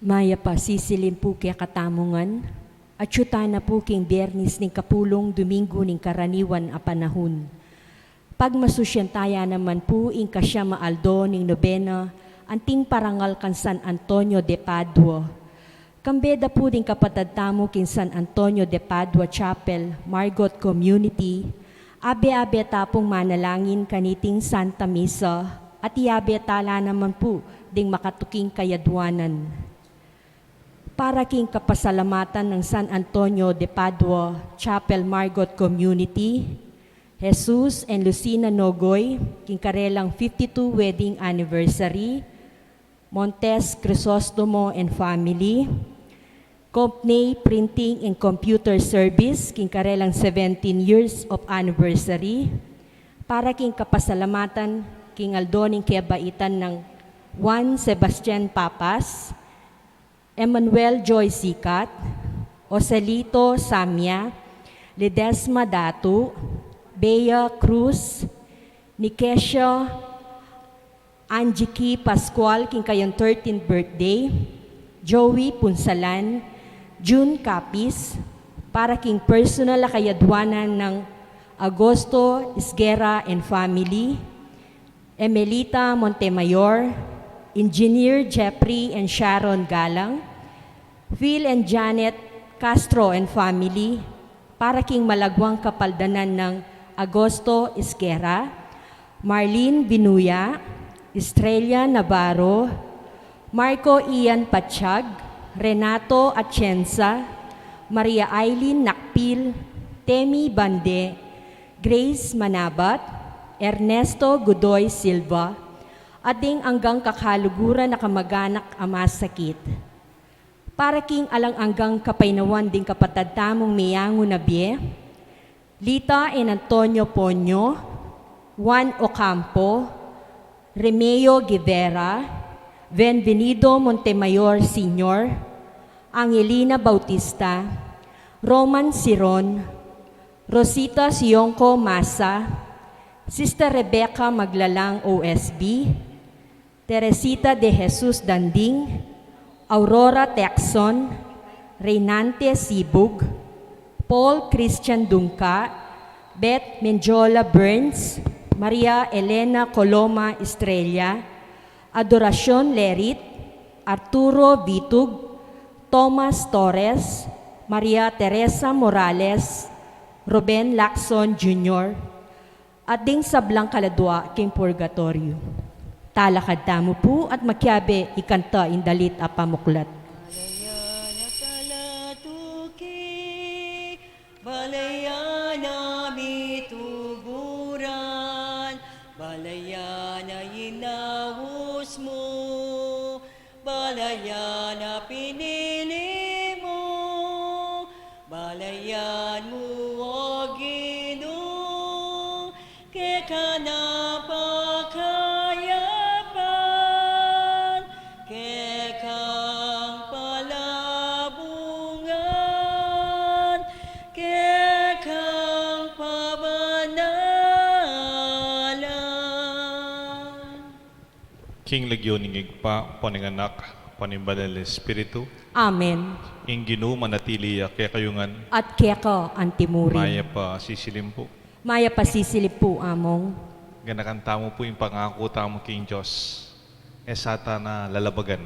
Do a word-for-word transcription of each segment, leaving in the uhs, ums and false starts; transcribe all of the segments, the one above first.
Mayap a sisilim pu kekatamu ngan, atyu tana pu king Biernis ning kapulung Domingo ning karaniwan a panahun. Pagmasusyan taya naman pu ing kasiam a aldo ning nobena anting parangal kang San Antonio de Padua. Kambe da pu ding kapatad tamu king San Antonio de Padua Chapel, Margot Community, abe-abe ta pung manalangin kaniting Santa Misa, at iabe ta la naman pu ding makatuking kayadwanan. Para king kapasalamatan nang San Antonio de Padua Chapel Margot Community, Jesus and Lucina Nogoy, king karelang fifty-two wedding anniversary, Montes Crisostomo and family, Compney Printing and Computer Service, king karelang seventeen years of anniversary, para king kapasalamatan king aldo ning kebaitan nang Juan Sebastian Papas, Emmanuel Joy Sikat, Joselito Samia, Ledesma Datu, Bea Cruz, Nikesha Anjiki Pascual, king kayang thirteenth birthday, Joey Punsalan, June Capis, para king personal a kayadwanan nang Agosto Isguera and family, Emelita Montemayor, Engineer Jeffrey and Sharon Galang, Phil and Janet Castro and family, para king malagwang kapaldanan nang Agosto Isguera, Marlene Binuya, Estrella Navarro, Marco Ian Patiag, Renato Atienza, Maria Aileen Nakpil, Temi Bande, Grace Manabat, Ernesto Godoy Silva, at ding anggang kakaluguran a kamaganak a masakit. Para king alang anggang kapaynawan ding kapatad tamung meyangu na bie, Lita and Antonio Ponyo, Juan Ocampo, Remeo Guevara, Benvenido Montemayor Senior, Angelina Bautista, Roman Siron, Rosita Sionco Masa, Sister Rebecca Maglalang O S B, Teresita de Jesus Danding, Aurora Texon, Reynante Sibug, Paul Christian Dungca, Beth Mendiola Burns, Maria Elena Coloma Estrella, Adoracion Lerit, Arturo Vitug, Thomas Torres, Maria Teresa Morales, Ruben Lacson Junior, at ding sablang kaladua king purgatoryo. Talakad tamu pu at makiabe ikanta ing dalit a pamuklat. Balayan a palatuki, balayan a mituguran, balayan a inaus mu, balayan a pinili mu, balayan mu, O Ginu, keka na pakayapan, kekang palabungan, kekang pabanalan. King lagyu ning Ibpa, ampo ning Anak, ampo ning Banal a Espiritu. Amen. Ing Ginu manatili ya kekayu ngan. At keka antimurin. Mayap a sisilim pu. Mayap a sisilim pu, Among. Ganakan tamu pu ing pangaku tamu king Dios. E sa ta na lalabagan.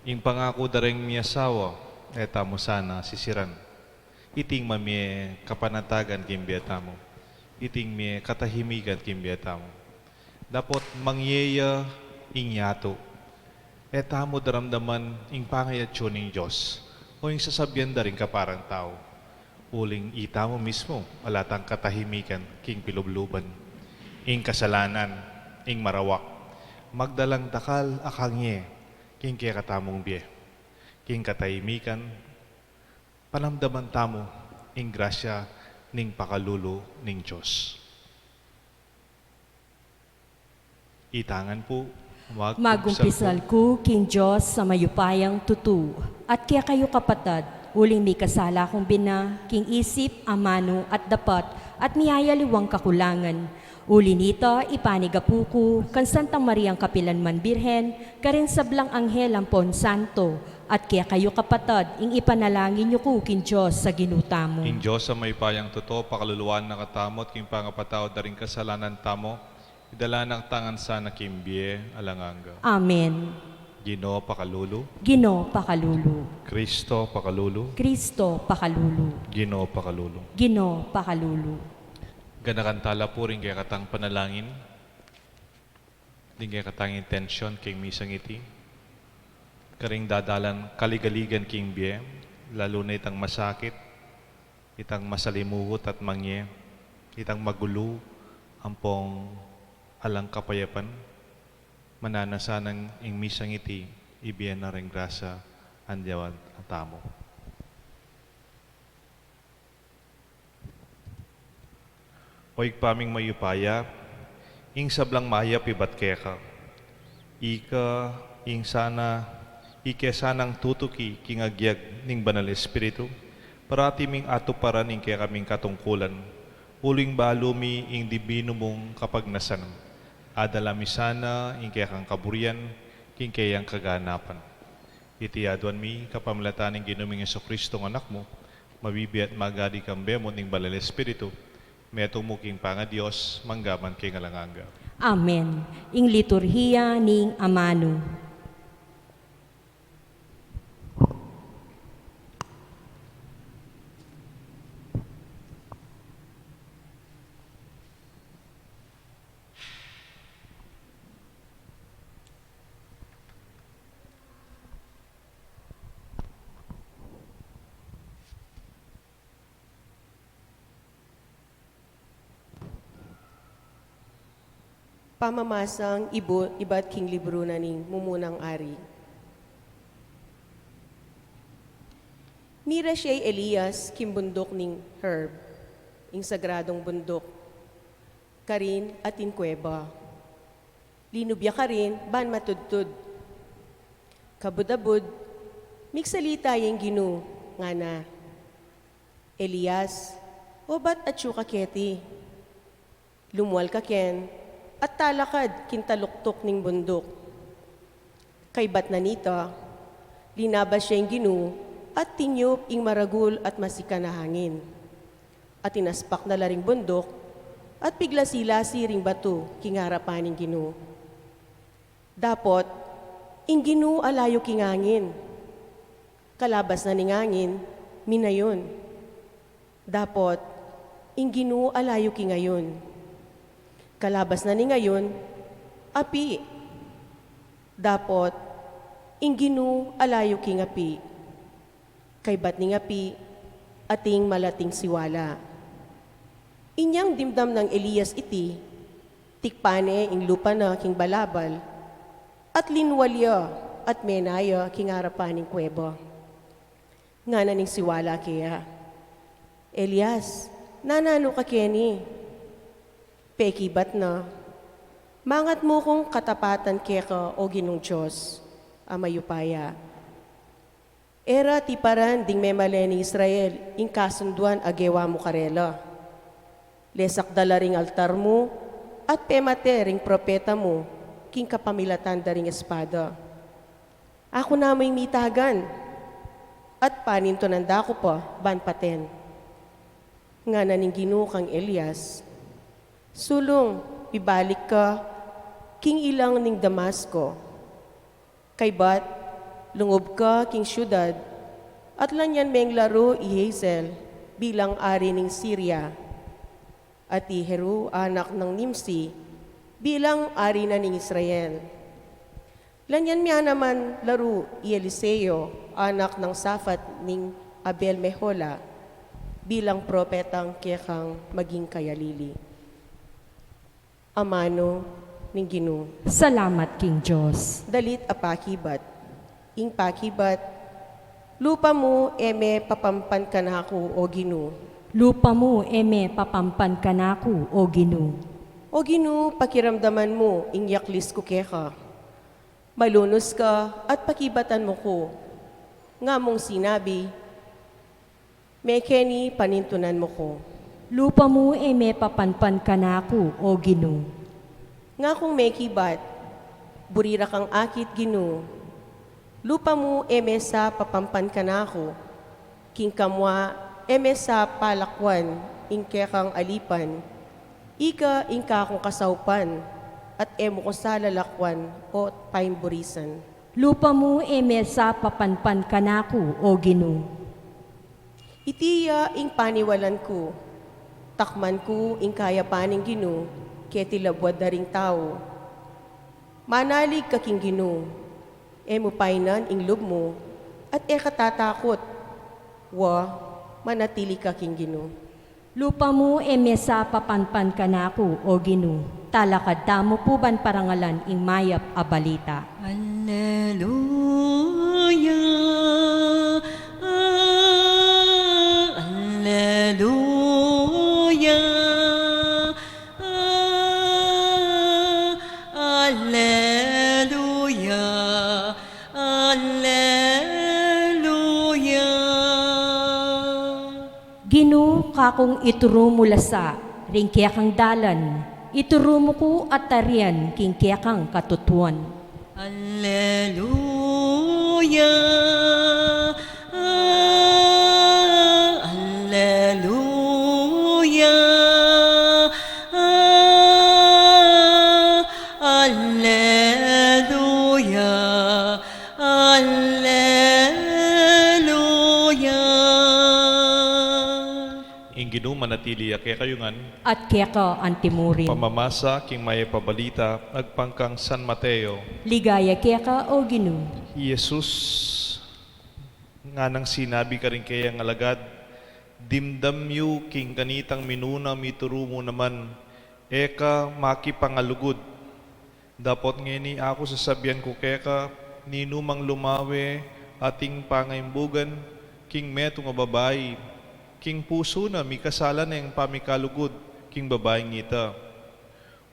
Ing pangaku da ring miasawa, e tamu sana sisiran. Iting mamie kapanatagan king bie tamu. Iting mie katahimikan king bie tamu. Dapot mangyeya ing yatu. E tamu daramdaman ing pangayatsu ning Dios, o ing sasabian da ring kaparang tau. Uling itamu mismu, ala tang katahimikan king pilubluban. Ing kasalanan, ing marawak, magdalang dakal a kangye king kekatamung bie. King katahimikan, panamdaman tamu ing grasya ning pakalulu ning Dios. Ita ngan pu, magkumpisal ku king Dios a mayupayang tutu, at kekayu kapatad, uling mikasala kung bina king isip, amanu, at dapat, at miyayaliwang kakulangan. Uli nita, ipanigapu ku kang Santa Mariang kapilanman Birhen, karing sablang anghel ampon santo, At kekayu, kapatad, ing ipanalangin yu ku king Dios a Ginu tamu. Ing Dios a mayupayang tutu, pakaluluan na katamu at king pangapatawad da ring kasalanan tamu, idala na katamu ngan sana king bie alang angga. Amen. Ginu, pakalulu. Ginu, pakalulu. Kristo, pakalulu. Kristo, pakalulu. Ginu, pakalulu. Ginu, pakalulu. Ganakan tala pu ring kekatang panalangin, ding kekatang intensyon king misang iti, karing dadalan kaligaligan king bie, lalu na itang masakit, itang masalimuhut at mangye, itang magulu, ampong alang kapayapan, mananu na sanang ing misang iti, ibie na ring grasya nang Dios katamu. O Ibpa ming mayupaya, ing sablang mayap ibat keka. Ika, ing sana, ike sanang tutuki king agyag ning Banal Espiritu, parati ming atuparan ing kekaming katungkulan, uling balu mi ing dibinu mung kapagnasan, adala mi sana ing kekang kaburian, king keyang kaganapan. Iti aduan mi kapamilatan ning Ginu ming Jesucristo nga Anak mu, mabibie at magari kambe mu at ning Banal Espiritu, metung mu king pangaDios, mangga man king alang angga. Amen. Ing liturhiya ning amanu. Pamamasang ibu-, ibat king libru na ning Mumunang Ari. Mira siya i Elias king bunduk ning Horeb, ing sagradung bunduk, karin atin kuweba. Linub ya karin ban matudtud. Kabud-abud, migsalita ya ing Ginu, ngana, "Elias, obat atyu ka keti?" Lumual ka ken, at talakad king taluktuk ning bunduk. Kaybat na nita, linabas ya ing Ginu, at tinyup ing maragul at masikan a hangin. At inaspak na la ring bunduk, at piglasi-lasi ring batu king arapan ning Ginu. Dapot, ing Ginu alayu king angin. Kalabas na ning angin, minayun. Dapot, ing Ginu alayu king ayun. Kalabas na ning ayun, api. Dapot, ing Ginu alayu king api. Kaybat ning api, ating malating siwala. Inyang dimdam nang Elias iti, tikpan ne ing lupa na king balabal, at linwal ya, at mena ya king arapan ning kuweba. Ngana ning siwala keya, "Elias, nananu ka keni?" Pekibat na, "Mangat mu kung katapatan keka, O Ginung Dios a mayupaya. E ra tiparan ding memalen ning Israel ing kasunduan a gewa mu karela. Lesak da la ring altar mu, at pemate ring propeta mu king kapamilatan da ring espada. Aku namu ing mitagan, at panintunan da ku pa ban paten." Ngana ning Ginu kang Elias, "Sulung, pibalik ka king ilang ning Damasco. Kaybat, lungub ka king siudad, at lanyan meng laru i Hazael bilang ari ning Siria, at i Jehu, anak nang Nimsi, bilang ari na ning Israel. Lanyan me naman laru i Eliseo, anak nang Safat ning Abel-Mehola, bilang propetang kekang maging kayalili." Amanu ning Ginu. Salamat king Dios. Dalit a pakibat. Ing pakibat, lupa mu e me papampan kanaku, O Ginu. Lupa mu e me papampan kanaku, O Ginu. O Ginu, pakiramdaman mu ing yaklis ku keka. Malunus ka at pakibatan mu ku. Nga mung sinabi, "Mekeni panintunan mu ku." Lupa mu e me papampan kanaku, O Ginu. Nga kung mekibat, buri ra kang akit, Ginu. Lupa mu e mesa papampan kanaku, king kamua e mesa palakwan ing kekang alipan, ika ing kakung kasaupan, at e mu ku sa lalakwan o paimburisan. Lupa mu e mesa papanpan kanaku, O Ginu. Iti ya ing paniwalan ku, takman ku ing kayapan ning Ginu keti labuad da ring tau. Manalig ka king Ginu, e mu painan ing lub mu, at e ka tatakut. Wa, manatili ka king Ginu. Lupa mu e mesa papanpan kanaku, O Ginu, talakad tamu pu ban parangalan ing mayap a balita. Alleluia, alleluia, alleluia, alleluia. Ginu, kakung ituru mu la sa ring kekang dalan, ituru mu ku at tarian king kekang katutuan. Alleluia, alleluia, alleluia, alleluia. Ing Ginu manatili ya kekayu ngan. At keka antimurin. Pamamasa king mayap a balita agpang kang San Mateo. Ligaya keka, O Ginu. I Jesus nganang sinabi karing keyang alagad, dimdam yu king kanitang minuna mituru mu naman, e ka makipangalugud. Dapot ngeni aku sasabian ku keka, ninumang lumawe ating pangaimbugan king metung a babai, king pusu na mikasala neng pamikalugud king babaing ita.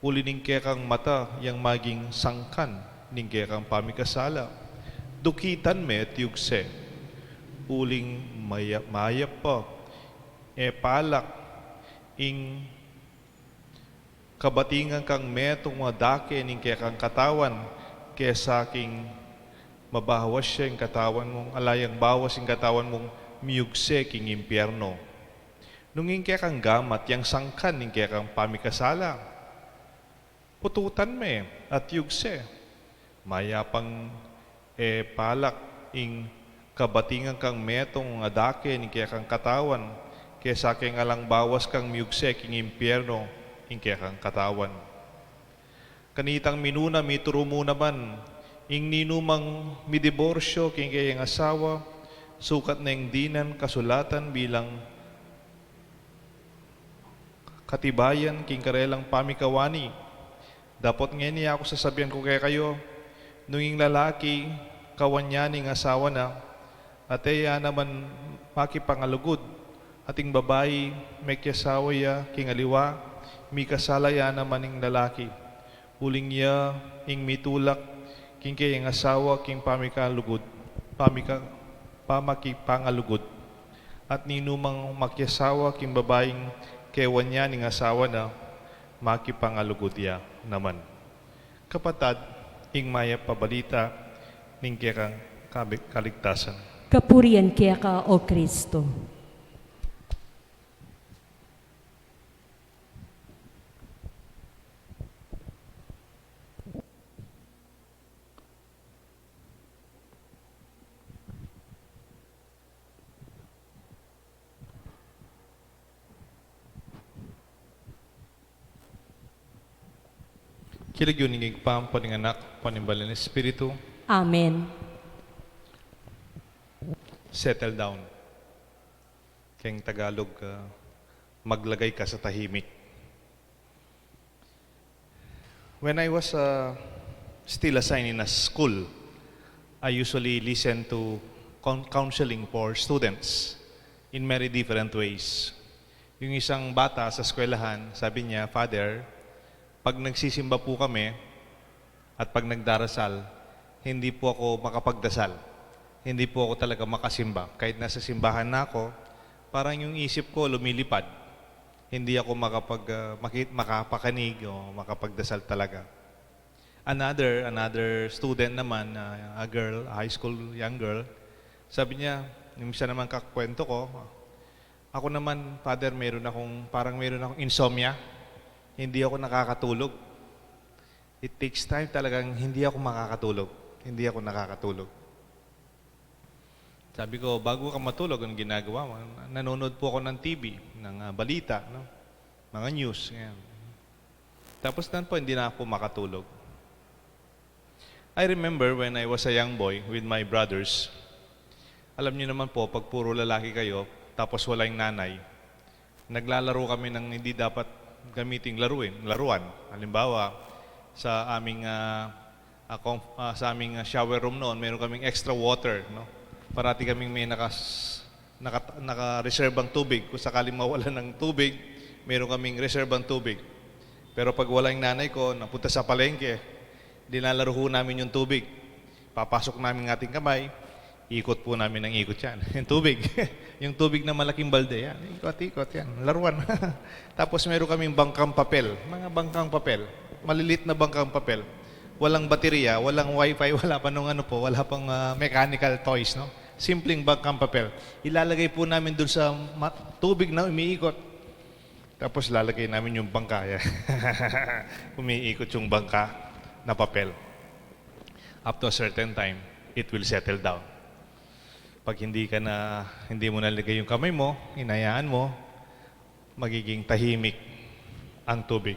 Uli ning kekang mata yang maging sangkan ning kekang pamikasala, dukitan me at yugse. Uling maya-, mayap pa e palak ing kabatingan kang metung a dake ning kekang katawan, kesa king mabawas ya ing katawan mung, ala yang bawas ing katawan mung miyugse king impierno. Nung ing kekang gamat yang sangkan ning kekang pamikasala, pututan me at yugse. Mayap pang e palak ing kabatingan kang metung a dake ning kekang katawan, kesa keng alang bawas kang miyugse king impierno ing kekang katawan. Kanitang minuna mituru mu naman, ing ninumang midiborsyo king keyang asawa, sukat neng dinan kasulatan bilang katibayan king karelang pamikawani. Dapot ngeni aku sasabian ku kekayu, nung ing lalaki kawan ya ning asawa na, at e ya naman makipangalugud, at ing babai mekiasawa ya king aliwa, mikasala ya naman ing lalaki. Uling ya ing mitulak king keyang asawa king pamikalugud, pamika-, pamakipangalugud. At ninumang makiasawa king babaing kewan ya ning asawa na, makipangalugud ya naman. Kapatad, ing mayap a balita ning kekang kabi-, kaligtasan. Kapurian keka, O Kristo. King lagyu ning Ibpa, ampo ning Anak, ampo ning Banal a Espiritu. Amen. Settle down. Keng Tagalog, ah, maglagay ka sa tahimik. When I was, uh, still assigned in a school, I usually listen to coun-, counseling for students in many different ways. Yung isang bata sa eskwelahan, sabi niya, "Father, pag nagsisimba po kami at pag nagdarasal, hindi po ako makapagdasal. Hindi po ako talaga makasimba. Kahit nasa simbahan na ako, parang yung isip ko lumilipad." Hindi ako makapag-, ah, maki-, makapakinig o makapagdasal talaga. Another, another student naman, ah, a girl, a high school young girl, sabi niya, yung isa naman kakwento ko, "Ako naman, Father, meron akong, parang meron akong insomnia. Hindi ako nakakatulog. It takes time, talagang hindi ako makakatulog. Hindi ako nakakatulog." Sabi ko, "Bago ka matulog, ang ginagawa mo?" "Nanonood po ako ng T V, ng, ah, balita, no? Mga news, ganyan." Tapos nan po, hindi na ako makatulog. I remember when I was a young boy with my brothers. Alam niyo naman po, pag puro lalaki kayo, tapos walang nanay, naglalaro kami ng hindi dapat gamiting laruin, laruan. Halimbawa, sa aming, ah, ah, conf-, ah, sa aming, ah, shower room noon, meron kaming extra water, no? Parati kaming may nakas-, naka-, naka-reservang tubig. Kung sakaling mawala ng tubig, meron kaming reservang tubig. Pero pag wala yung nanay ko, napunta sa palengke, linalaro ho namin yung tubig. Papasok namin ng ating kamay, ikot po namin ng ikot yan. Yung tubig. Yung tubig na malaking balde, yan. Ikot-ikot, yan. Laruan. Tapos meron kaming bangkang papel. Mga bangkang papel. Malilit na bangkang papel. Walang baterya, walang wifi, wala pa nung ano po, wala pang, ah, mechanical toys, no? Simpleng bangkang papel. Ilalagay po namin dun sa ma-, tubig na umiikot. Tapos lalagay namin yung bangka. Yan. Umiikot yung bangka na papel. Up to a certain time, it will settle down. Pag hindi ka na, hindi mo nalagay yung kamay mo, hinayaan mo, magiging tahimik ang tubig.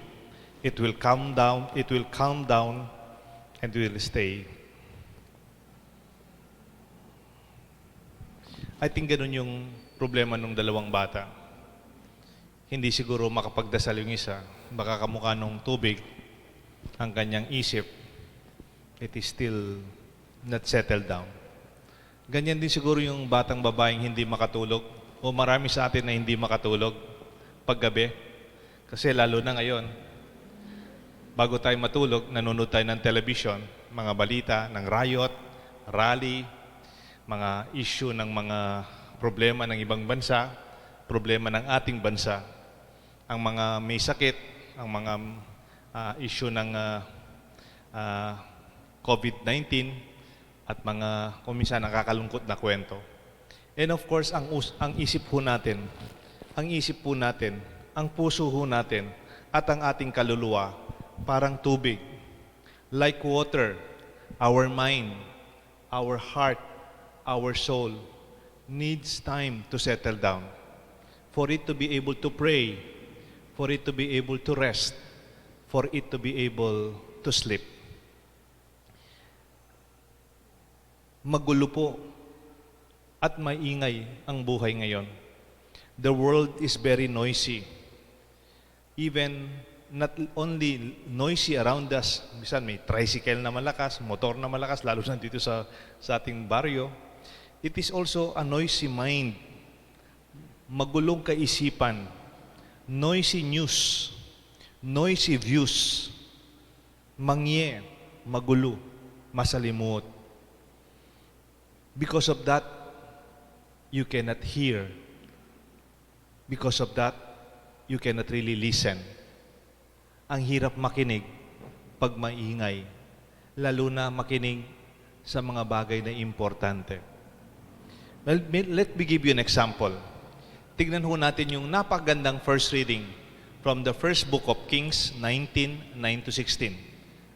It will calm down, it will calm down, and will stay. I think ganun yung problema nung dalawang bata. Hindi siguro makapagdasal yung isa. Baka kamukha nung tubig ang kanyang isip. It is still not settled down. Ganyan din siguro yung batang babaeng hindi makatulog, o marami sa atin na hindi makatulog paggabi. Kasi lalo na ngayon, bago tayo matulog, nanonood tayo ng television, mga balita ng riot, rally, mga issue ng mga problema ng ibang bansa, problema ng ating bansa, ang mga may sakit, ang mga, ah, issue ng, ah, ah, covid nineteen, at mga kung minsan nakakalungkot na kwento. And of course, ang us-, ang isip ho natin, ang isip po natin, ang puso ho natin, at ang ating kaluluwa, parang tubig. Like water, our mind, our heart, our soul needs time to settle down, for it to be able to pray, for it to be able to rest, for it to be able to sleep. Magulo po at maingay ang buhay ngayon. The world is very noisy. Even not only noisy around us, minsan may tricycle na malakas, motor na malakas, lalo na dito sa, sa ating baryo. It is also a noisy mind. Magulong kaisipan, noisy news, noisy views, mangye, magulo, masalimuot. Because of that, you cannot hear. Because of that, you cannot really listen. Ang hirap makinig pag maingay, lalo na makinig sa mga bagay na importante. Well, may-, let me give you an example. Tignan ho natin yung napakagandang first reading from the first book of Kings nineteen, nine to sixteen.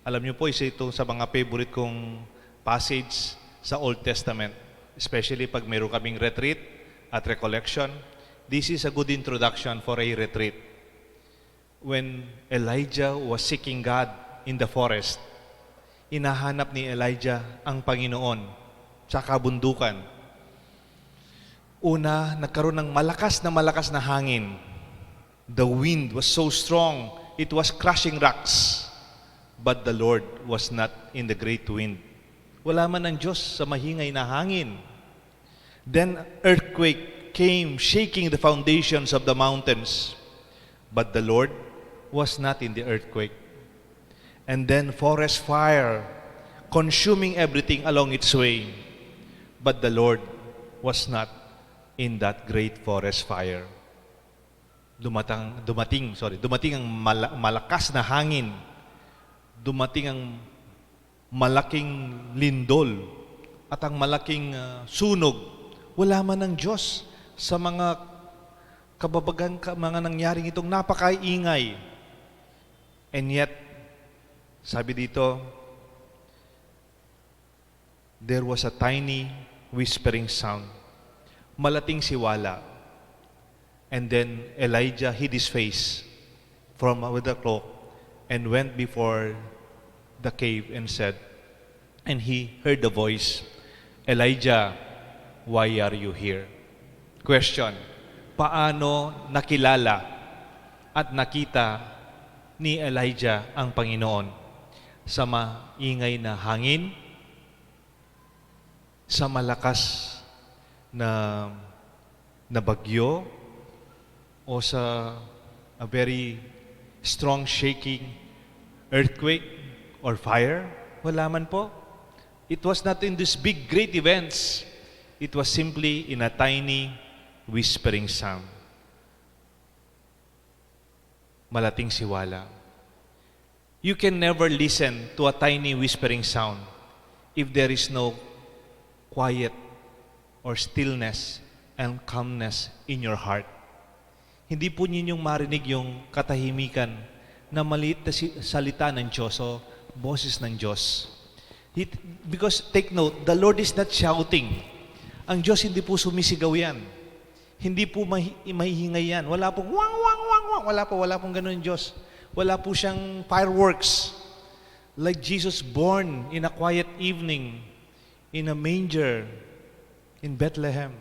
Alam niyo po, isa ito sa mga favorite kong passage sa Old Testament, especially pag meron kaming retreat at recollection. This is a good introduction for a retreat. When Elijah was seeking God in the forest, hinahanap ni Elijah ang Panginoon sa kabundukan. Una, nagkaroon ng malakas na malakas na hangin. The wind was so strong, it was crushing rocks. But the Lord was not in the great wind. Wala man ang Diyos sa mahingay na hangin. Then earthquake came, shaking the foundations of the mountains. But the Lord was not in the earthquake. And then forest fire, consuming everything along its way. But the Lord was not in that great forest fire. Dumatang, dumating, sorry, dumating ang mala-, malakas na hangin. Dumating ang malaking lindol at ang malaking, ah, sunog, wala man ang Diyos sa mga kababagan, ka-, mga nangyaring itong napakaingay. And yet, sabi dito, there was a tiny whispering sound. Malating siwala. And then Elijah hid his face from with a cloak and went before the cave and said, and he heard the voice, "Elijah, why are you here?" Question, paano nakilala at nakita ni Elijah ang Panginoon? Sa maingay na hangin? Sa malakas na, na bagyo? O sa a very strong shaking earthquake or fire? Wala man po. It was not in these big, great events. It was simply in a tiny whispering sound. Malating siwala. You can never listen to a tiny whispering sound if there is no quiet or stillness and calmness in your heart. Hindi po ninyong marinig yung katahimikan na maliit na si-, salita ng Diyos o boses ng Diyos. It, because take note, the Lord is not shouting. Ang Diyos hindi po sumisigaw yan. Hindi po mahi-, mahihinga yan. Wala pong wang, wang, wang, wang. Wala po, wala pong ganun yung Diyos. Wala po siyang fireworks. Like Jesus born in a quiet evening in a manger in Bethlehem.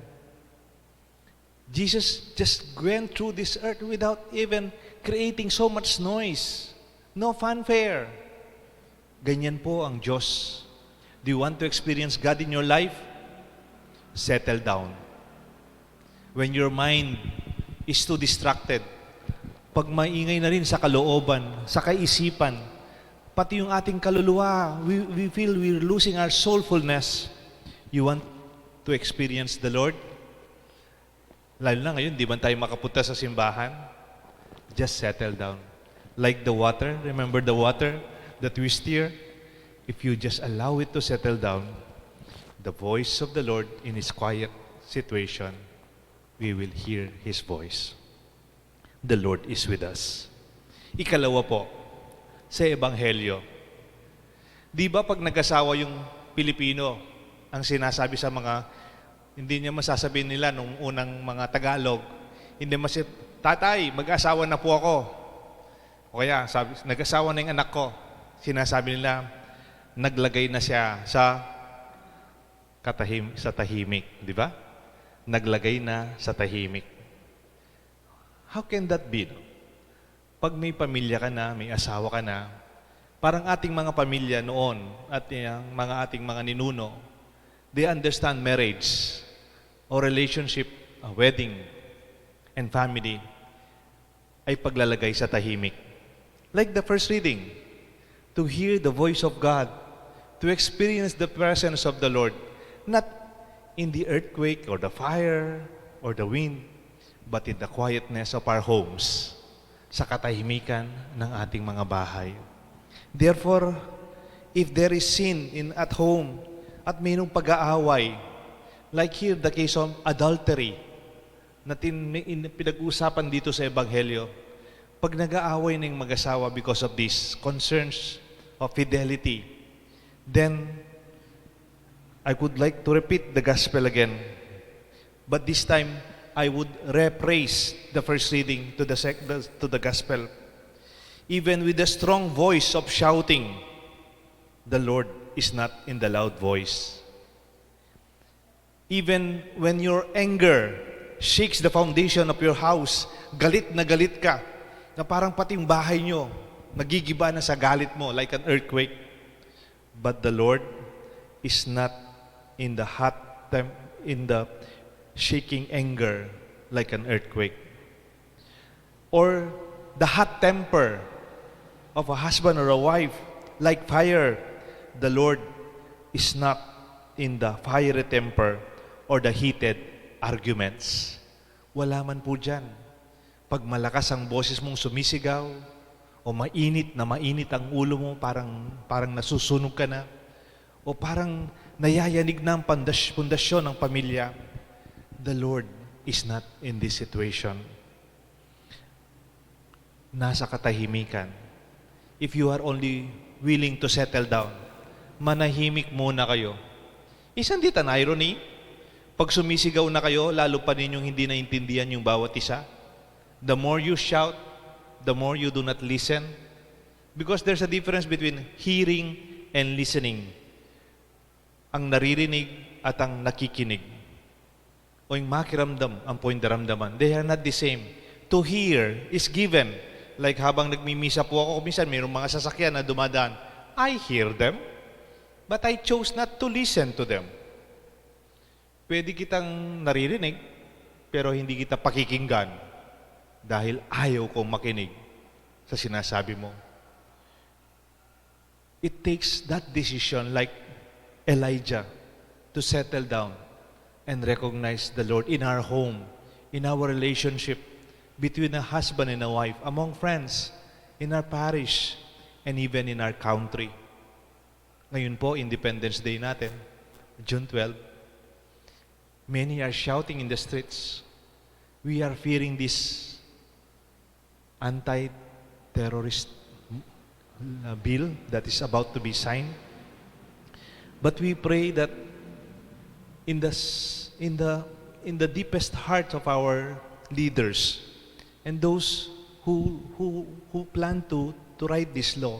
Jesus just went through this earth without even creating so much noise. No fanfare. Ganyan po ang Diyos. Do you want to experience God in your life? Settle down. When your mind is too distracted, pag maingay na rin sa kalooban, sa kaisipan, pati yung ating kaluluwa, we, we feel we're losing our soulfulness. You want to experience the Lord? Lalo na ngayon, di man tayo makapunta sa simbahan. Just settle down. Like the water, remember the water that we stir? If you just allow it to settle down, the voice of the Lord in His quiet situation, we will hear His voice. The Lord is with us. Ikalawa po, sa Ebanghelyo. Di ba pag nag-asawa yung Pilipino, ang sinasabi sa mga, hindi niya masasabi nila nung unang mga Tagalog, hindi mas, "Tatay, mag-asawa na po ako." O kaya, sabi, "Nag-asawa na yung anak ko." Sinasabi nila, "Naglagay na siya sa katahim-, sa tahimik," di ba? "Naglagay na sa tahimik." How can that be, no? Pag may pamilya ka na, may asawa ka na, parang ating mga pamilya noon at yung mga ating mga ninuno, they understand marriage or relationship, a wedding and family ay paglalagay sa tahimik. Like the first reading, to hear the voice of God, to experience the presence of the Lord, not in the earthquake or the fire or the wind, but in the quietness of our homes, sa katahimikan ng ating mga bahay. Therefore, if there is sin in at home, at mayroong pag-aaway, like here the case of adultery, na tin-, in-, pinag-uusapan dito sa Ebanghelyo, pag nag-aaway na yung mag-asawa because of these concerns of fidelity, then I would like to repeat the gospel again. But this time, I would rephrase the first reading to the sec-, the, to the gospel. Even with the strong voice of shouting, the Lord is not in the loud voice. Even when your anger shakes the foundation of your house, galit na galit ka, na parang pati yung bahay nyo, nagigiba na sa galit mo, like an earthquake. But the Lord is not in the hot tem-, in the shaking anger like an earthquake. Or the hot temper of a husband or a wife, like fire, the Lord is not in the fiery temper or the heated arguments. Wala man po diyan. Pag malakas ang boses mong sumisigaw, o mainit na mainit ang ulo mo, parang, parang nasusunog ka na, O parang nayayanig na ang pandas-, pundasyon ng pamilya. The Lord is not in this situation. Nasa katahimikan. If you are only willing to settle down, manahimik muna kayo. Isn't it an irony? Pag sumisigaw na kayo, lalo pa ninyong hindi naintindihan yung bawat isa. The more you shout, the more you do not listen. Because there's a difference between hearing and listening. Ang naririnig at ang nakikinig. O yung makiramdam, ang point daramdaman. They are not the same. To hear is given. Like, habang nagmimisa po ako, minsan mayroong mga sasakyan na dumadaan. I hear them, but I chose not to listen to them. Pwede kitang naririnig, pero hindi kita pakikinggan dahil ayaw kong makinig sa sinasabi mo. It takes that decision, like Elijah, to settle down and recognize the Lord in our home, in our relationship, between a husband and a wife, among friends, in our parish, and even in our country. Ngayon po, Independence Day natin, June twelve. Many are shouting in the streets. We are fearing this anti-terrorist, uh, bill that is about to be signed. But we pray that in the s-, in the, in the deepest heart of our leaders and those who, who, who plan to, to write this law,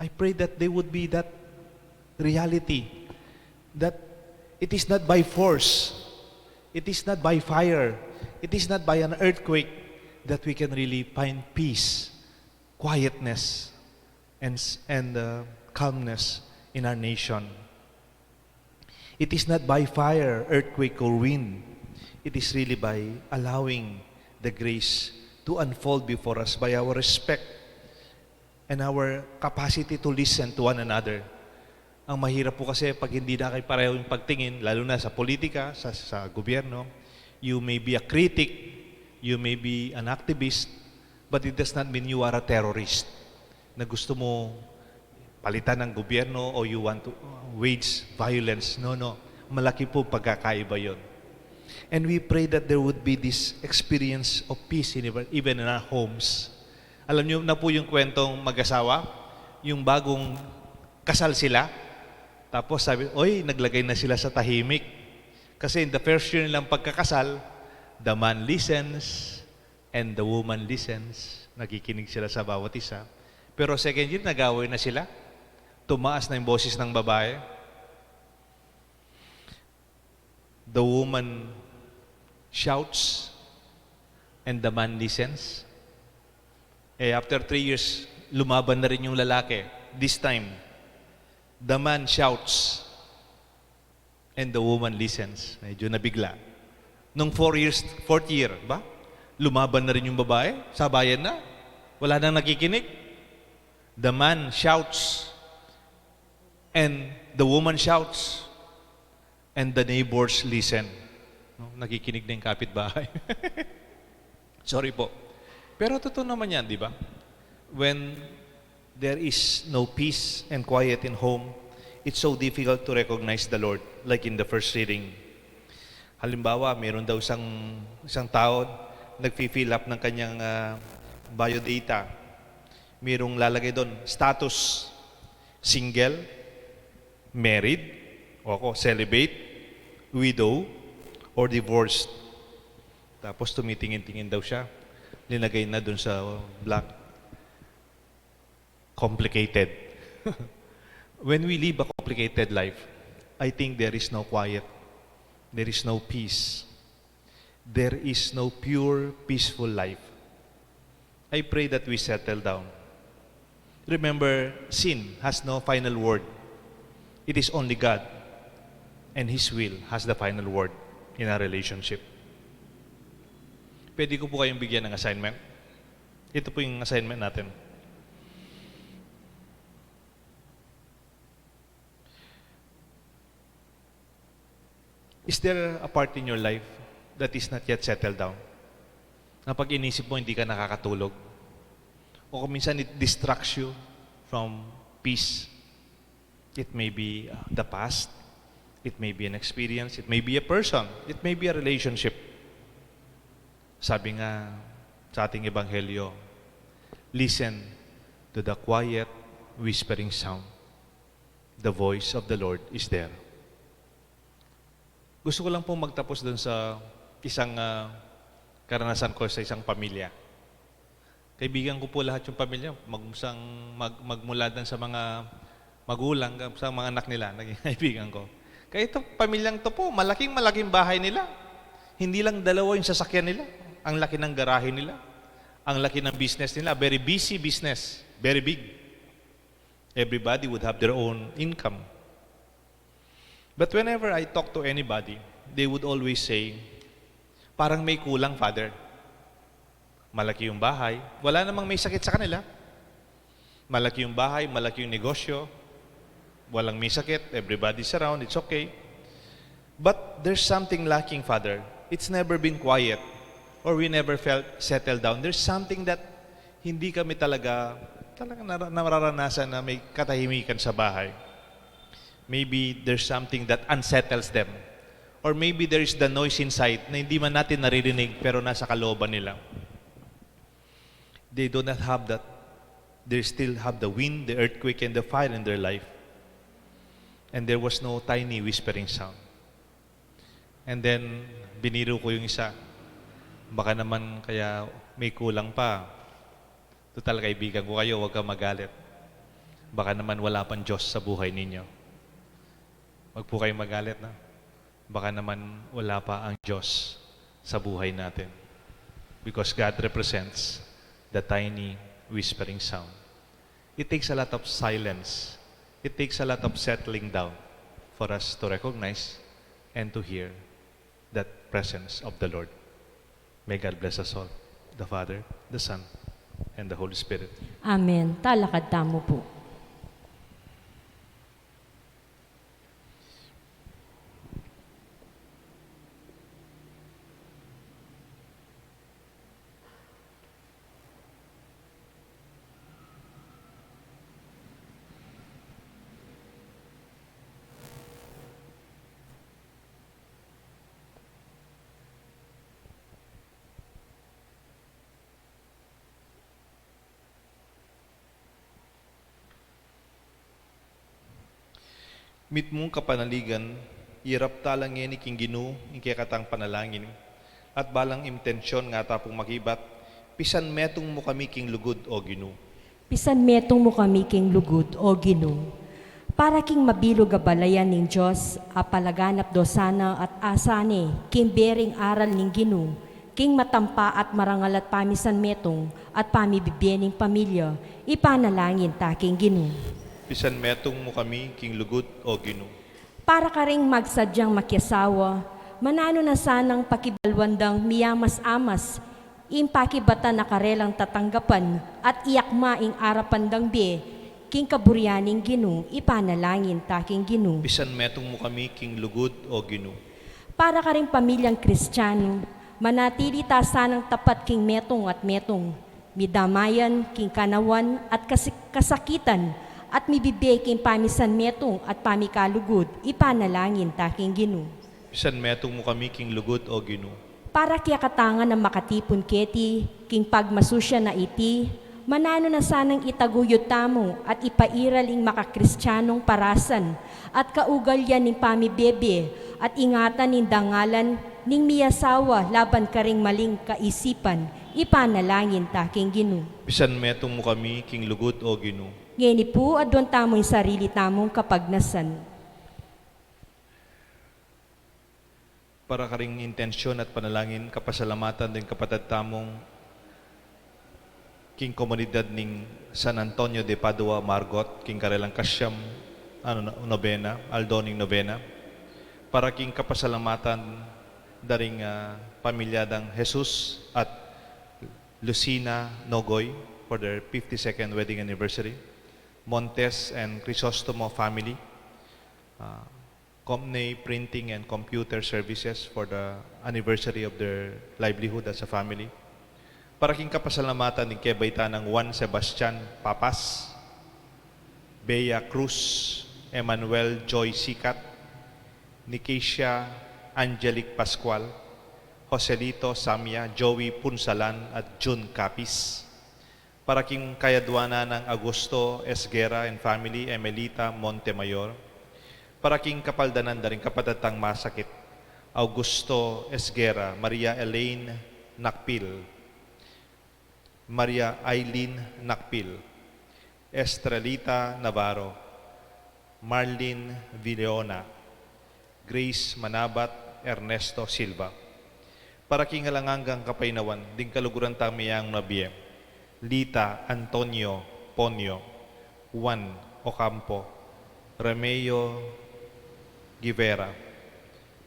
I pray that there would be that reality that it is not by force, it is not by fire, it is not by an earthquake that we can really find peace, quietness, and s-, and, uh, calmness in our nation. It is not by fire, earthquake, or wind. It is really by allowing the grace to unfold before us by our respect and our capacity to listen to one another. Ang mahirap po kasi pag hindi na kayo pareho yung pagtingin, lalo na sa politika, sa, sa gobyerno. You may be a critic, you may be an activist, but it does not mean you are a terrorist na gusto mo palitan ng gobyerno o you want to, uh, wage violence. No, no. Malaki po pagkakaiba yon. And we pray that there would be this experience of peace in even, even in our homes. Alam niyo na po yung kwentong mag-asawa, yung bagong kasal sila, tapos sabi, "Oy, naglagay na sila sa tahimik." Kasi in the first year nilang pagkakasal, the man listens and the woman listens. Nakikinig sila sa bawat isa. Pero second year, nag-away na sila. Tumaas na yung boses ng babae. The woman shouts and the man listens. Eh, after three years, lumaban na rin yung lalaki. This time, the man shouts and the woman listens. Medyo nabigla. Nung four years, fourth year, ba? Lumaban na rin yung babae, sabayan na. Wala nang nakikinig. The man shouts and the woman shouts. And the neighbors listen. No? Nakikinig na yung kapitbahay. Sorry po. Pero totoo naman yan, di ba? When there is no peace and quiet in home, it's so difficult to recognize the Lord, like in the first reading. Halimbawa, meron daw isang, isang tao nagfi-fill up ng kanyang, ah, biodata. Merong lalagay doon, status, single, married, o ako, celibate, widow, or divorced. Tapos tumitingin-tingin daw siya. Linagay na dun sa black. Complicated. When we live a complicated life, I think there is no quiet. There is no peace. There is no pure, peaceful life. I pray that we settle down. Remember, sin has no final word. It is only God and His will has the final word in our relationship. Pwede ko po kayong bigyan ng assignment? Ito po yung assignment natin. Is there a part in your life that is not yet settled down? Na pag inisip mo, hindi ka nakakatulog? O kung minsan, it distracts you from peace. It may be, uh, the past, it may be an experience, it may be a person, it may be a relationship. Sabi nga sa ating ebanghelyo, "Listen to the quiet, whispering sound. The voice of the Lord is there." Gusto ko lang pong magtapos dun sa isang, ah, karanasan ko sa isang pamilya. Kaibigan ko po lahat yung pamilya, mag-, sang-, mag-, magmula dun sa mga magulang, sa mga anak nila, naging kaibigan ko. Kaya ito, pamilyang to po, malaking-malaking bahay nila. Hindi lang dalawa yung sasakyan nila. Ang laki ng garahe nila. Ang laki ng business nila. Very busy business. Very big. Everybody would have their own income. But whenever I talk to anybody, they would always say, "Parang may kulang, Father." Malaki yung bahay, wala namang may sakit sa kanila. Malaki yung bahay, malaki yung negosyo, walang may sakit, everybody's around, it's okay. But there's something lacking, Father. It's never been quiet, or we never felt settled down. There's something that hindi kami talaga, talaga nara-, nararanasan na may katahimikan sa bahay. Maybe there's something that unsettles them. Or maybe there is the noise inside na hindi man natin naririnig pero nasa kalooban nila. They do not have that. They still have the wind, the earthquake, and the fire in their life. And there was no tiny whispering sound. And then, biniru ko yung isa. Baka naman kaya may kulang pa. Tutal, kaibigan ko kayo, huwag kang magalit. Baka naman wala pang Diyos sa buhay ninyo. Huwag po kayong magalit, na. Baka naman wala pa ang Diyos sa buhay natin. Because God represents the tiny whispering sound. It takes a lot of silence. It takes a lot of settling down for us to recognize and to hear that presence of the Lord. May God bless us all, the Father, the Son, and the Holy Spirit. Amen. Talakad tamu po. Mitmung kapanaligan, irap tala ngeni king Ginu ing kekatang panalangin, at balang intensyon nga ta pung makibat, pisan metung mu kami king lugud, O Ginu. Pisan metung mu kami king lugud, O Ginu. Para king mabilug a balayan ning Dios, a palaganap do sana at asa ne king bering aral ning Ginu, king matampa at marangal at pamisan metung at pamibibie ning pamilya, ipanalangin ta king Ginu. Pisan metung mu kami king lugud, O Ginu. Para karing magsadyang makiasawa, mananu na sanang pakibalwan dang miyamas-amas ing pakibatan a karelang tatanggapan at iyakma ing arapan dang bie king kaburian ning Ginu, ipanalangin ta king Ginu. Pisan metung mu kami king lugud, O Ginu. Para karing pamilyang Kristianu, manatili ta sanang tapat king metung at metung, midamayan king kanawan at kasi-, kasakitan, at mibibie king pamisan metung at pamikalugud, ipanalangin ta king Ginu. Pisan metung mu kami king lugud, O Ginu. Para kekatang a makatipun keti king pagmasusyan a iti, mananu na sanang itaguyud tamu at ipairal ing makakristianung parasan at kaugalian ning pamibie-bie at ingatan ing dangalan ning miyasawa laban karing maling kaisipan, ipanalangin ta king Ginu. Pisan metung mu kami king lugud, O Ginu. Ngeni pu, aduan tamu ing sarili tamung kapagnasan. Para karing intensyon at panalangin, kapasalamatan ding kapatad tamung king komunidad ning San Antonio de Padua, Margot, king karelang kasyam, ano, no-, nobena, aldo ning nobena. Para king kapasalamatan da ring, ah, pamilya dang Jesus at Lucina Nogoy for their fifty-second wedding anniversary. Montes and Crisostomo family. Ah, Company Printing and Computer Services for the anniversary of their livelihood as a family. Para king kapasalamatan ning kebaitan nang Juan Sebastian Papas, Bea Cruz, Emmanuel Joy Sikat, Nicasia Angelic Pascual, Joselito Samia, Joey Punsalan, at June Capis. Para king kayadwanan nang Augusto Esguerra and family, Emelita Montemayor. Para king kapaldanan da ring kapatad tang masakit, Augusto Esguerra, Maria Elaine Nakpil, Maria Aileen Nakpil, Estrelita Navarro, Marlene Villona, Grace Manabat, Ernesto Silva. Para king alang anggang kapaynawan ding kaluguran tang mayayang mabie, Lita Antonio Ponio, Juan Ocampo, Remeo Guevara,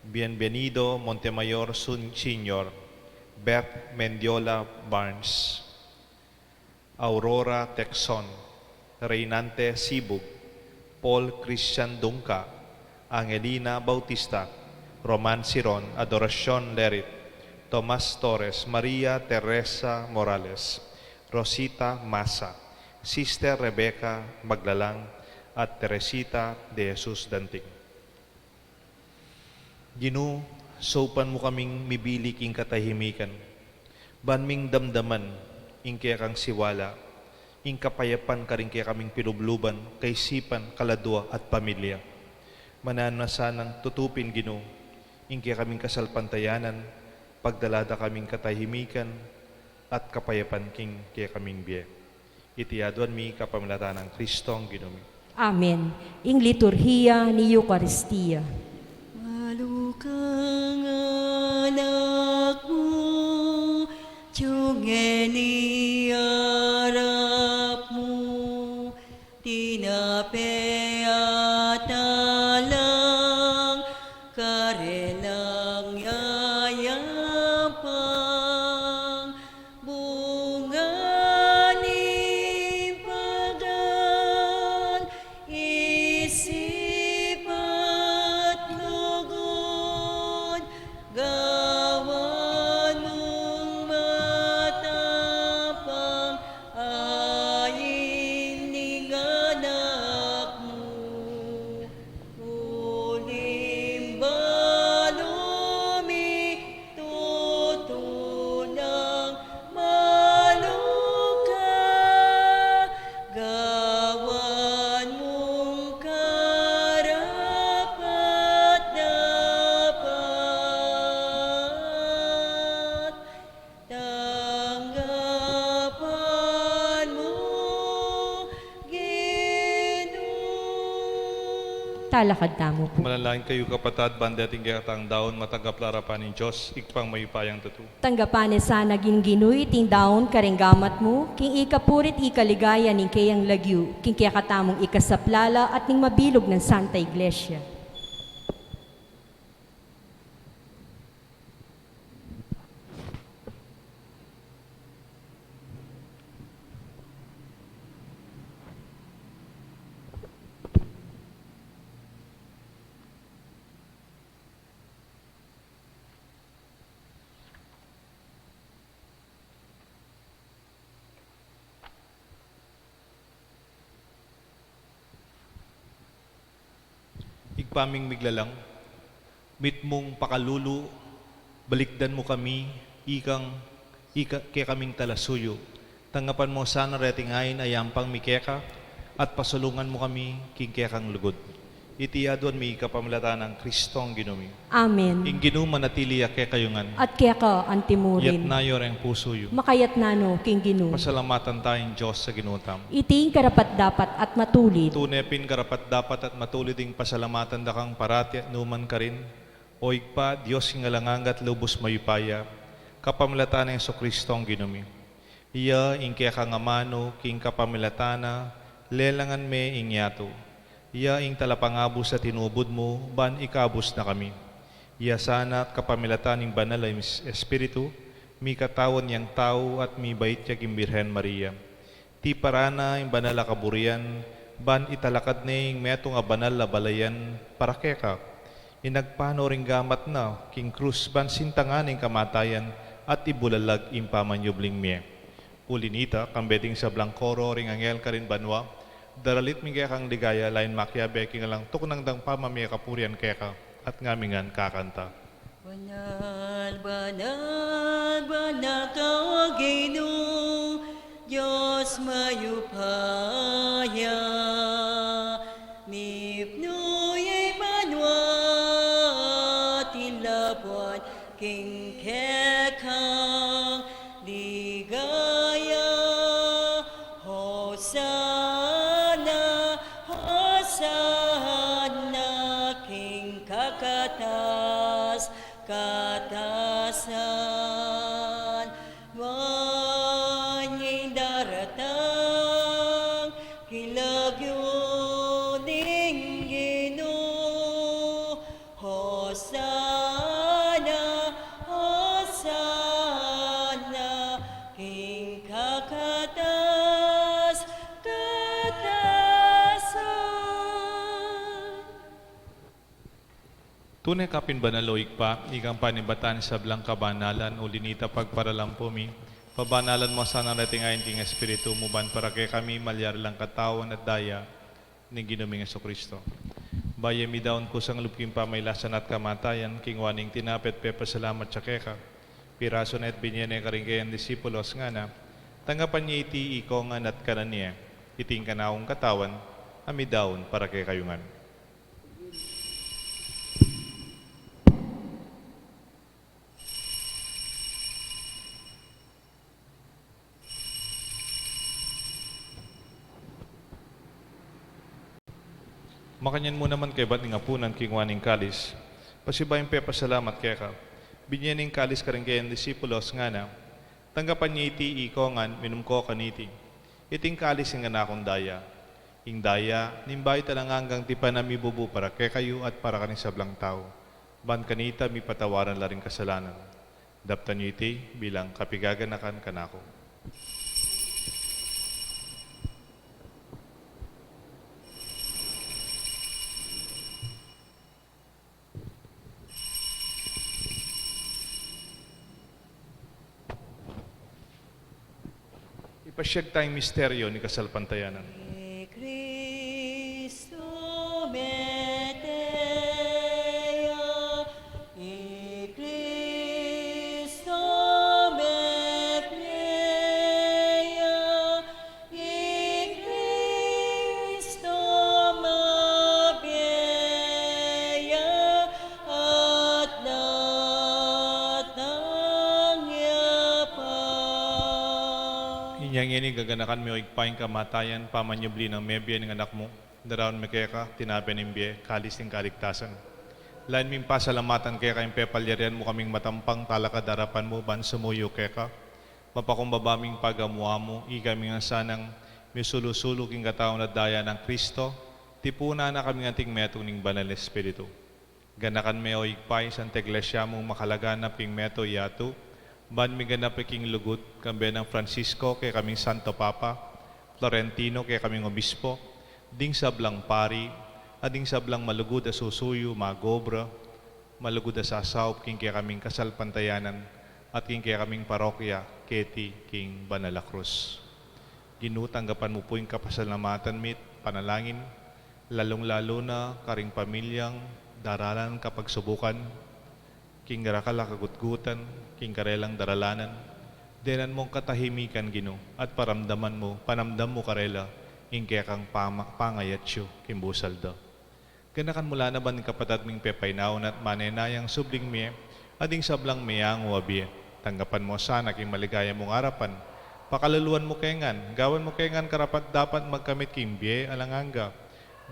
Bienvenido Montemayor Sun-, Senior, Beth Mendiola Barnes, Aurora Texon, Reynante Sibug, Paul Christian Dungca, Angelina Bautista, Roman Siron, Adoracion Lerit, Tomas Torres, Maria Teresa Morales, Rosita Masa, Sister Rebecca Maglalang, at Teresita de Jesus Danting. Ginu, saupan mu kaming mibili king katahimikan, ban ming damdaman ing kekang siwala, ing kapayapan karing kekaming pilubluban, kaisipan, kaladua, at pamilya. Mananu na sanang tutupin, Ginu, ing kekaming kasalpantayanan, pagdala da kaming katahimikan at kapayapan king kekaming bie. Iti aduan mi kapamilatan nang Kristong Ginu mi. Amen. Ing liturhiya ning Eukaristia. Malukang anak mu, tiyungeni arap mu, tinape at alang karelang yayampang, bunga ning pagal, isip at lugud, gawan mung matapang, ain ning anak mu. Uling balu mi tutu nang maluka, gawan mung karapat-dapat. Tanggapan mu, Ginu. Talakad tamu pu. Manalangin kayu, kapatad, ban deting kekatang daun matanggap la arapan ning Dios, Ibpang mayupayang tutu. Tanggapan ne sana ning Ginu iting daun karing gamat mu, king ikapuri't ikaligaya ning keyang lagyu, king kekatamung ikasaplala at ning mabilug nang Santa Iglesia. Ibpa ming miglalang, mitmung pakalulu, balikdan mu kami, ikang, ika, kekaming talasuyu. Tanggapan mu sana reting ain a yampang mi keka, at pasulungan mu kami king kekang lugud. Iti aduan mi kapamilatan nang Kristong Ginu mi. Amen. Ing Ginu manatili ya kekayu ngan. At keka antimurin. Yatna yu reng pusu yu. Makayatna no king Ginu. Pasalamatan taya ing Dios a Ginu tamu. Iti ing karapat-dapat at matulid. Tune pin karapat-dapat at matulid ing pasalamatan da kang parati at nukarin man, O Ibpa, Dios king alang angga at lubus mayupaya, kapamilatan nang Jesukristong Ginu mi. Iya ing kekang amanu, king kapamilatan na lelangan me ing yatu. Iya ing talapangabus a tinubud mu, ban ikabus na kami. Iya sana at kapamilatan ning Banal a Espiritu, mikatawan yang tau at mibait ya king Birhen Maria. Tiparan na ing banal a kaburian, ban italakad ne ing metung a banal a balayan para keka. Inagpang no ring gamat na king krus ban sintangan ing kamatayan at ibulalag ing pamanyubling mie. Uli na nita, kambe ding sablang koro ring anghel karin banua, Daralit mi kekang ligaya, lain makiabe king alang tuknang dang pamamie kapurian keka, at ngami ngan kakanta. Banal, banal, banal ka, O Ginu, Dios mayupaya, mipnu ya ing banua at ing labuad king kekang ligaya. Hosana, Hosana king kakatas-katasan. Nuan ya ing daratang king lagyu ning Ginu. Hosana, Hosana king kakatas-katasan. Tune ka pin banal, O Ibpa, ikang panibatan ing sablang kabanalan, uli na nita pagparalampu mi, pabanalan mu sana reting ain king Espiritu mu, ban para kekami malyari lang katawan at daya ning Ginu ming Jesucristo. Bayu ya midaun kusang lub king pamailasan at kamatayan, kinua ne ing tinape at pepasalamat ya keka, pirasu ne at binie ne karing kayang disipulos, ngana: Tanggapan ye iti ikongan at kanan ye, iti ing kanakung katawan a midaun para kekayu ngan. Makanyan mu naman kaybat ning apunan, kinua ne ing kalis, pasibayu yang pepasalamat keka, binie ne ing kalis karing kayang disipulos, ngana: Tanggapan ye iti ikongan, minum ko kaniti. Iti ing kalis ning kanakung daya, ing daya ning bayu at alang anggang tipan a mibubu para kekayu at para karing sablang tau, ban kanita mipatawaran la ring kasalanan. Daptan yu iti bilang kapigaganakan kanaku. Ipasyag taya ing misteryu ning kasalpantayanan. I Kristu mete ya, i Kristu mebie ya, i Kristu mabie ya, at datang ya pa. Inya ngeni gaganakan mi, O Ibpa, ing kamatayan, pamanyubli nang mebie ning Anak mu. Daraun mi keka tinape ning bie, kalis ning kaligtasan. Lain ming pasalamatan keka ing pepalyarian mu kaming matampang talakad king arapan mu ban sumuyu keka. Mapakumbaba ming pagamu-amu, ikami ngan sanang misulu-sulu king katawan at daya nang Kristo, tipunan na kaming anting metung ning Banal Espiritu. Ganakan me, O Ibpa, ing Santa Iglesia mung makalaganap king meto yatu, ban miganap ya king lugud, kambe nang Francisco, kekaming Santo Papa, Florentino, kekaming Obispo, ding sablang pari, at ding sablang malugud a susuyu, mag-obra, malugud a sasaup king kekaming kasalpantayanan, at king kekaming parokya, keti king banal a krus. Ginu, tanggapan mu pu ing kapasalamatan mi't panalangin, lalung-lalu na karing pamilyang daralan kapagsubukan, king darakal a kagutgutan, king karelang daralanan, denan mung katahimikan, Ginu, at paramdaman mu, panamdam mu karela ing kekang pama-, pangayatsu king busal da. Ganakan mu la na ban ding kapatad ming pepainawa na at manenayang subling mie, at ding sablang meangu a bie, tanggapan mu sana king maligaya mung arapan. Pakaluluan mu ke ngan, gawan mu ke ngan karapat-dapat magkamit king bie alang angga.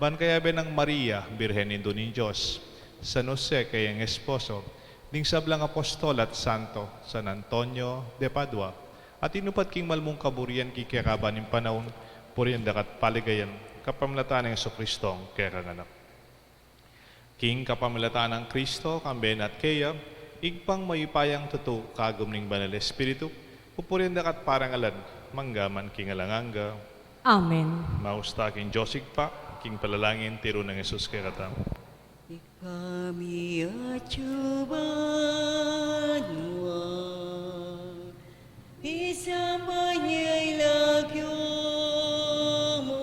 Ban kayabe nang Maria, Birhen Indu ning Dios, San Jose, kayang esposo, ding sablang apostol at santo, San Antonio de Padua, a tinupad king mal mung kaburian king kekaban ning panaun, purian da ka at paligayan, kapamilatan nang Jesucristong kekang Anak. King kapamilatan nang Kristo, kambe na at keya, Ibpang mayupayang tutu, kagum ning Banal Espiritu, pupurian da ka at parangalan, mangga man king alang angga. Amen. Maus ta king Dios Ibpa, king panalangin tiru nang Jesus kekatamu. Ibpa mi atsu ka banua, misamban ya ing lagyu mu,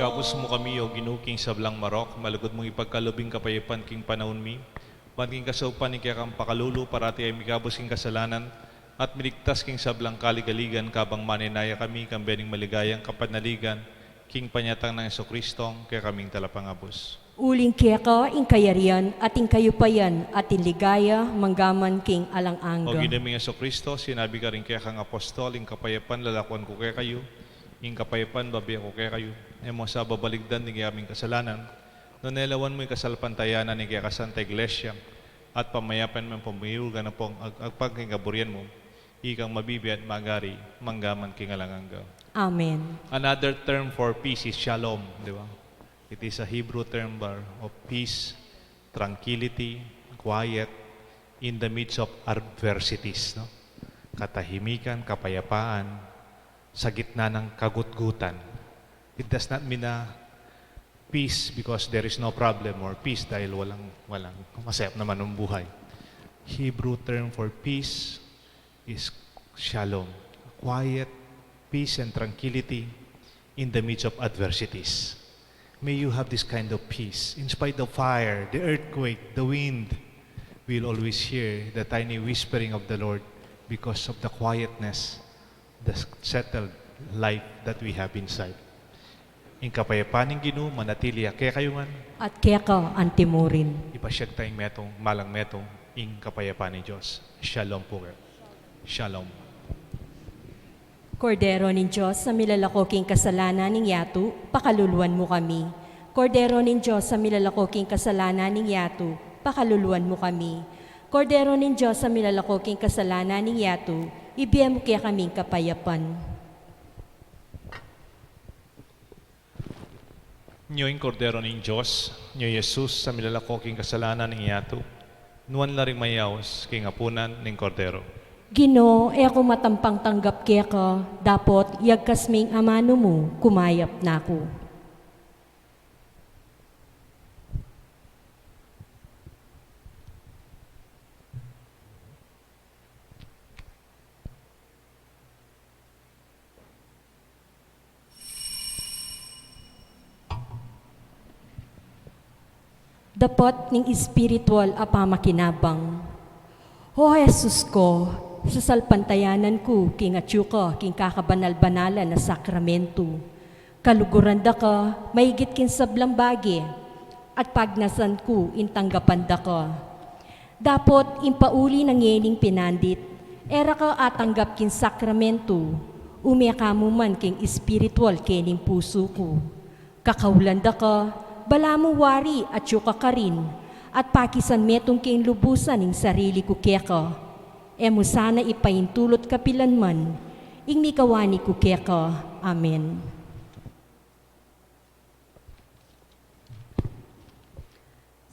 Ikabus mu kami, O Ginu, king sablang marok, malugud mung ipagkalub ing kapayapan king panaun mi, ban king kasaupan ning kekang pakalulu, parati a mikabus king kasalanan, at miligtas king sablang kaligaligan, kabang manenaya kami, kambe ning maligayang kapanaligan, king panyatang nang Jesucristo, kekaming talapangabus. Uling keka ing kayarian, at ing kayupayan, at ing ligaya, manggaman king alang angga. O Ginu ming Jesucristo, sinabi ka ring kekang apostol, ing kapayapan lalakuan ku kekayu, ing kapayapan babie ku kekayu. E mu sa babaligdan ding kekaming kasalanan, nune lawan mu ing kasalpantayanan ning kekang Santa Iglesia, at pamayapan mu ing pamuyulgan ampong ag-, agpang king kaburian mu, ikang mabibie at magari, manggaman king alang angga. Amen. Another term for peace is shalom, di ba? It is a Hebrew term bar of peace, tranquility, quiet, in the midst of adversities, no? Katahimikan, kapayapaan, sa gitna ng kagutgutan. It does not mean na peace because there is no problem or peace dahil walang, walang masayap naman ang buhay. Hebrew term for peace is shalom, quiet, peace, and tranquility in the midst of adversities. May you have this kind of peace. In spite of fire, the earthquake, the wind, we'll always hear the tiny whispering of the Lord because of the quietness, the settled life that we have inside. Ing kapayapan ning Ginu manatili ya kekayu ngan. At keka antimurin. Ipasyag tayang metung, malang metung, ing kapayapan ning Dios. Shalom pu kekayu. Shalom. Kordero ning Dios, a milalako king kasalanan ning yatu, pakaluluan mu kami. Kordero ning Dios, a milalako king kasalanan ning yatu, pakaluluan mu kami. Kordero ning Dios, a milalako king kasalanan ning yatu, ibie mu kekaming kapayapan. Nyo ing Kordero ning Dios, nyo i Jesus, a milalako king kasalanan ning yatu, nuan la ring mayaus king apunan ning Kordero. Ginu, e ku matampang tanggap keka, dapot yagkas me ing amanu mu, kumayap na ku. Dapot ning espiritual a pamakinabang. O Jesus ko, sasalpantayanan ku king atyu ka king kakabanal-banalan a sakramento. Kaluguran da ka maigit king sablang bage, at pagnasan ku ing tanggapan da ka. Dapot ing pauli na ngening pinandit, e ra ka atanggap king sakramento, ume ka mu man king espiritual kening pusu ku. Kakaulan da ka, balamu wari atyu ka karin, at pakisan metung king lubusan ing sarili ku keka. E mu sana ipaintulut kapilanman ing mikawani ku keka. Amen.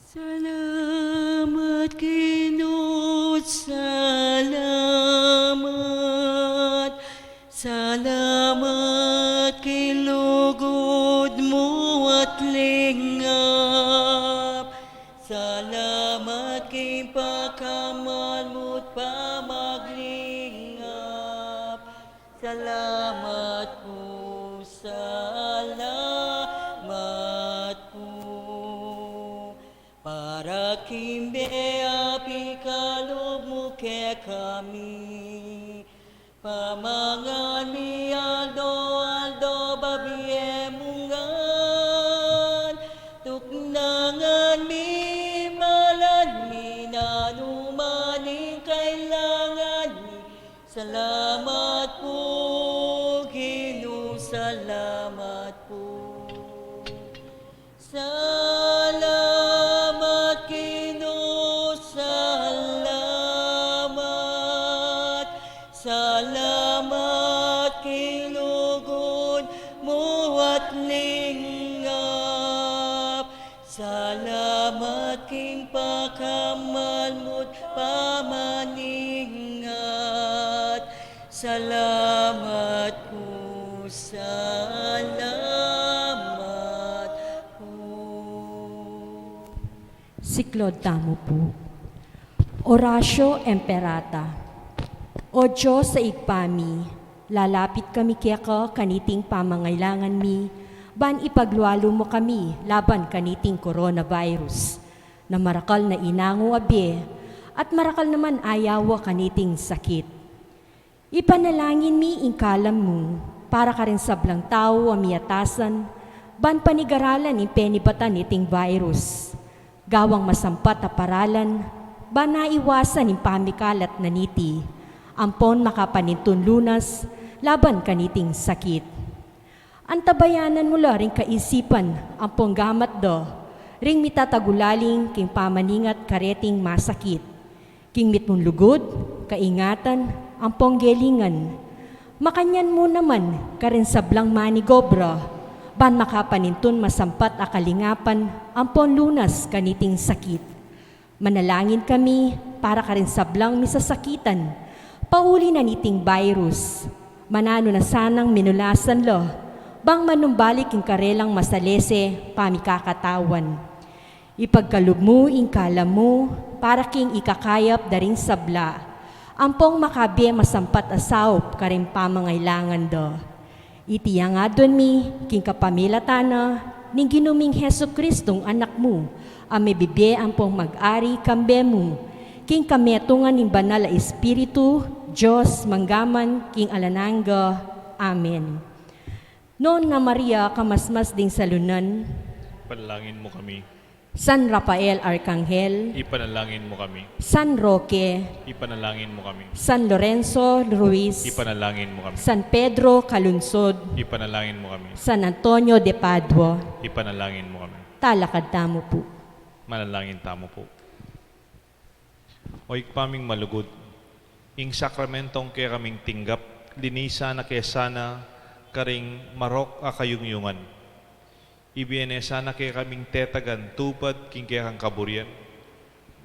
Salamat, Ginu, salamat. Salamat king lugud mu at lingap. Salamat king pakamal mu't pamaglingap. Salamat pu, salamat pu. Para king bie a pikalub mu kekami. Pamangan mi aldo-aldo, babie mu ngan. Tuknangan mi, malan mi, nanu man ing kailangan mi. Salamat pu, Ginu, salamat pu. Salamat, Ginu, salamat. Salamat king lugud mu at lingap. Salamat king pakamal mu't pamaningat. Salamat pu, salamat pu. Siklaud tamu pu. Oratio Imperata. O Dios a Ibpa mi, lalapit kami keka kaniting pamangailangan mi, ban ipaglualu mu kami laban kaniting coronavirus, na marakal na inangu a bie, at marakal naman ayawa kaniting sakit. Ipanalangin mi ing kalam mu para karing sablang tau a miatasan, ban panigaralan ing penibatan niting virus. Gawang masampat a paralan, ban naiwasan ing pamikalat na niti, ampon makapanintun lunas laban kaniting sakit. Antabayanan mu la ring kaisipan ampong gamat da, ring mitatagulaling king pamaningat kareting masakit, king mitmung lugud, kaingatan, ampong gelingan. Makanyan mu naman karing sablang manigobra, ban makapanintun masampat a kalingapan ampong lunas kaniting sakit. Manalangin kami para karing sablang misasakitan pauli na niting virus. Mananu na sanang minulasan la, bang manumbalik ing karelang masalese pamikakatawan. Ipagkalub mu ing kalam mu para king ikakayap da ring sabla, ampong makabie masampat a saup karing pamangailangan da. Iti yang adwan mi king kapamilatan na ning Ginu ming Jesucristong Anak mu, a mibibie ampong mag-ari kambe mu, king kametungan ning Banal a Espiritu, Dios, mangga man king alang angga. Amen. Nona Maria, kamasmas ding salunan. Panalangin mu kami. San Rafael Arkanghel. Ipanalangin mu kami. San Roque. Ipanalangin mu kami. San Lorenzo Ruiz. Ipanalangin mu kami. San Pedro Calungsod. Ipanalangin mu kami. San Antonio de Padua. Ipanalangin mu kami. Talakad tamu pu. Manalangin tamu pu. O Ibpa ming malugud, ing sakramentong kekaming tinggap, linisan na ke sana karing marok a kayungyungan. Ibie ne sana kekaming tetagan tupad king kekang kaburian,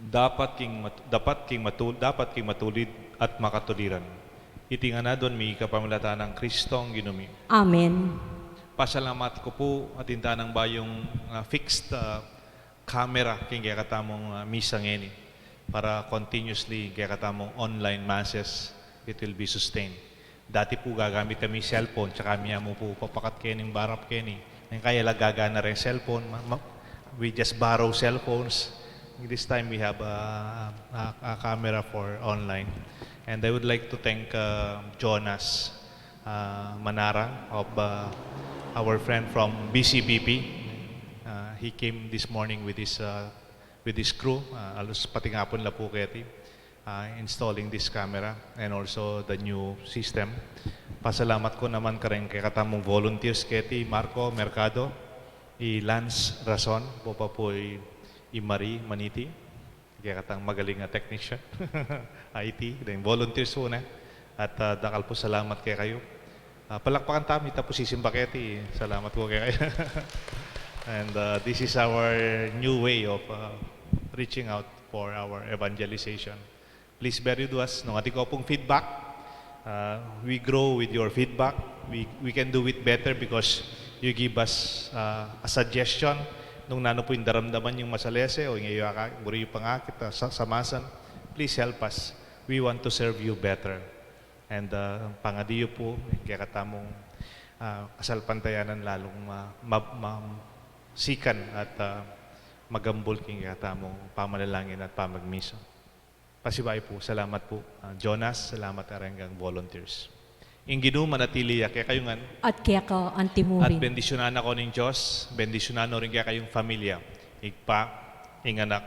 dapat king mat-, dapat king matul-, dapat king matulid at makatuliran. Iti ngan adwan mi kapamilatan nang Kristong Ginu mi. Amen. Pasalamat ku pu, atin tanang bayung, ah, fixed, ah, camera king kekatamung, ah, misa ngeni, para continuously kekatamung online masses, it will be sustained. Dati pu gagamit kami cellphone, tsaka mi amu pu papakat keni, barap keni. Ngeni kaya la gagana ring cellphone, ma-, ma-, we just borrow cellphones. This time we have a, a, a camera for online. And I would like to thank, uh, Jonas, uh, Manara of, uh, our friend from B C B P. Uh, he came this morning with his, uh, with his crew. Uh, alos pati ngapun la pu keti, uh, installing this camera and also the new system. Pasalamat ku naman karing kekatamung volunteers keti, Marco Mercado, i Lance Rason, bopa pu i, i Marie Maniti. Kekatang magaling a technician, I T, deng volunteers pu ne. At, ah, dakal pu salamat kekayu. Ah, palakpakan tamu, ita pu sisimba keti. Salamat pu kekayu. And, ah, this is our new way of, ah, reaching out for our evangelization. Please bear with us. Nung atin ko pung feedback, Uh, we grow with your feedback. We, we can do it better because you give us, uh, a suggestion nung nanu pu ing daramdaman yung masalese o ing e yu aka-, buri yu pangakit, uh, sa-, samasan. Please help us. We want to serve you better. And, uh, pangadi yu pu, kekatamung, uh, kasalpantayanan lalung ma-, ma-, ma-, sikan at, uh, magambul king kekatamung pamanalangin at pamagmisa. Pasibayu pu, salamat pu, ah, Jonas, salamat kareng volunteers. Ing Ginu manatili ya kekayu ngan. At keka antimurin. At bendisyunan na kayu ning Dios, bendisyunan no ring kekayung familia, Ibpa, ing Anak,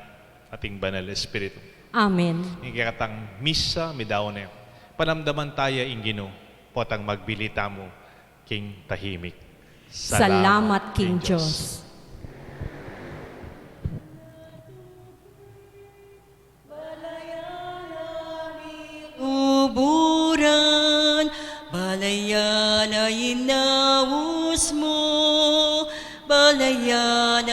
at ing Banal Espiritu. Amen. Ing kekatang misa, midaun ne. Panamdaman taya ing Ginu, potang magbili tamu king tahimik. Salamat king Dios. Balayan a ikuburan, balayan a inaus mu, balayan